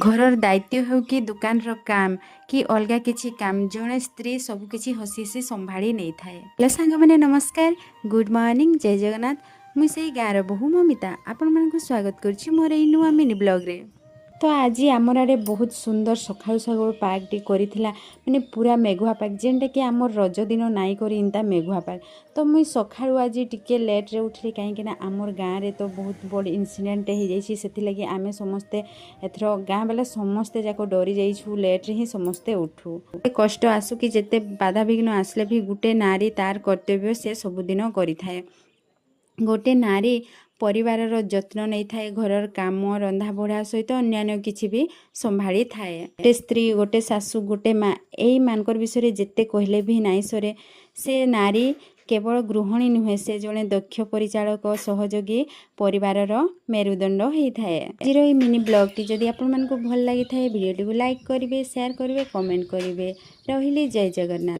ଘରର ଦାୟିତ୍ୱ ହେଉ କି ଦୋକାନର କାମ କି ଅଲଗା କିଛି କାମ, ଜଣେ ସ୍ତ୍ରୀ ସବୁକିଛି ହସି ହସି ସମ୍ଭାଳି ନେଇଥାଏ। ହ୍ୟାଲୋ ସାଙ୍ଗମାନେ, ନମସ୍କାର, ଗୁଡ୍ ମର୍ଣ୍ଣିଂ, ଜୟ ଜଗନ୍ନାଥ। ମୁଁ ସେଇ ଗାଁର ବୋହୂ ମମିତା ଆପଣମାନଙ୍କୁ ସ୍ୱାଗତ କରୁଛି ମୋର ଏଇ ନୂଆ ମିନି ବ୍ଲଗ୍ରେ। ତ ଆଜି ଆମର ଆଡ଼େ ବହୁତ ସୁନ୍ଦର ସକାଳୁ ସକାଳୁ ପାଗଟି କରିଥିଲା, ମାନେ ପୁରା ମେଘୁଆ ପାଗ, ଯେନ୍ଟାକି ଆମର ରଜ ଦିନ ନାଇଁ କରି ଏନ୍ତା ମେଘୁଆ ପାଗ। ତ ମୁଇଁ ସକାଳୁ ଆଜି ଟିକେ ଲେଟ୍ରେ ଉଠିଲି, କାହିଁକିନା ଆମର ଗାଁରେ ତ ବହୁତ ବଡ଼ ଇନସିଡେଣ୍ଟ ହେଇଯାଇଛି। ସେଥିଲାଗି ଆମେ ସମସ୍ତେ ଏଥର ଗାଁ ବାଲା ସମସ୍ତେ ଯାକ ଡରି ଯାଇଛୁ। ଲେଟ୍ରେ ହିଁ ସମସ୍ତେ ଉଠୁ। କଷ୍ଟ ଆସୁ କି ଯେତେ ବାଧାବିଘ୍ନ ଆସିଲେ ବି ଗୋଟେ ନାରୀ ତାର କର୍ତ୍ତବ୍ୟ ସେ ସବୁଦିନ କରିଥାଏ। ଗୋଟେ ନାରୀ ପରିବାରର ଯତ୍ନ ନେଇଥାଏ, ଘରର କାମ, ରନ୍ଧାବଢ଼ା ସହିତ ଅନ୍ୟାନ୍ୟ କିଛି ବି ସମ୍ଭାଳିଥାଏ। ଗୋଟେ ସ୍ତ୍ରୀ, ଗୋଟେ ଶାଶୁ, ଗୋଟେ ମା, ଏଇମାନଙ୍କର ବିଷୟରେ ଯେତେ କହିଲେ ବି ନାଇଁ ସରେ। ସେ ନାରୀ କେବଳ ଗୃହିଣୀ ନୁହେଁ, ସେ ଜଣେ ଦକ୍ଷ ପରିଚାଳକ, ସହଯୋଗୀ, ପରିବାରର ମେରୁଦଣ୍ଡ ହେଇଥାଏ। ଆଜିର ଏଇ ମିନି ବ୍ଲଗ୍ଟି ଯଦି ଆପଣମାନଙ୍କୁ ଭଲ ଲାଗିଥାଏ, ଭିଡ଼ିଓଟିକୁ ଲାଇକ୍ କରିବେ, ସେୟାର କରିବେ, କମେଣ୍ଟ କରିବେ। ରହିଲି, ଜୟ ଜଗନ୍ନାଥ।